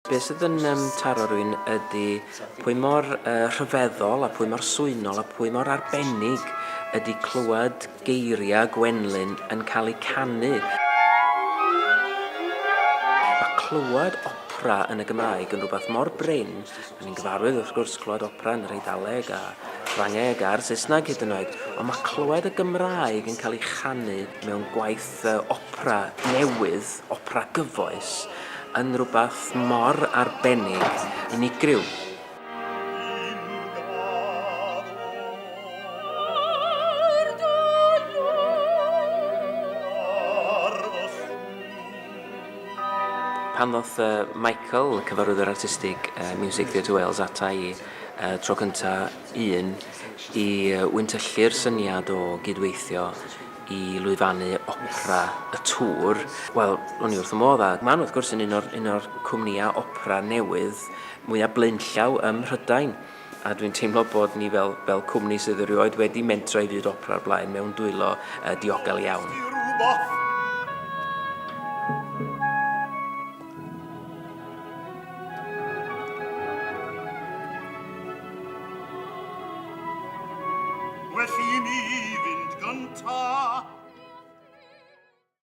Be sydd yn um, taro rhywun ydy pwy mor uh, rhyfeddol a pwy mor swynol a pwy mor arbennig ydy clywed geiriau Gwenlyn yn cael eu canu. Mae clywed opera yn y Gymraeg yn rhywbeth mor brin. Da ni'n gyfarwydd wrth gwrs clywed opera yn yr Eidaleg a Ffrangeg a'r Saesneg hyd yn oed, ond mae clywed y Gymraeg yn cael ei chanu mewn gwaith opera newydd, opera gyfoes, yn rhywbeth mor arbennig, unigryw. Pan ddoth Michael, cyfarwyddwr artistig Music Theatre Wales, ata i tro cynta un i wyntyllu'r syniad o gydweithio i lwyfannu opera y Tŵr, wel, o'n i wrth fy modd, a maen nhw wrth gwrs yn un o'r, un o'r cwmnïau opera newydd mwyaf blaenllaw ym Mhrydain, a dwi'n teimlo bod ni fel, fel cwmni sydd erioed wedi mentro i fyd opera o'r blaen mewn dwylo uh, diogel iawn. Well i mi fynd gynta.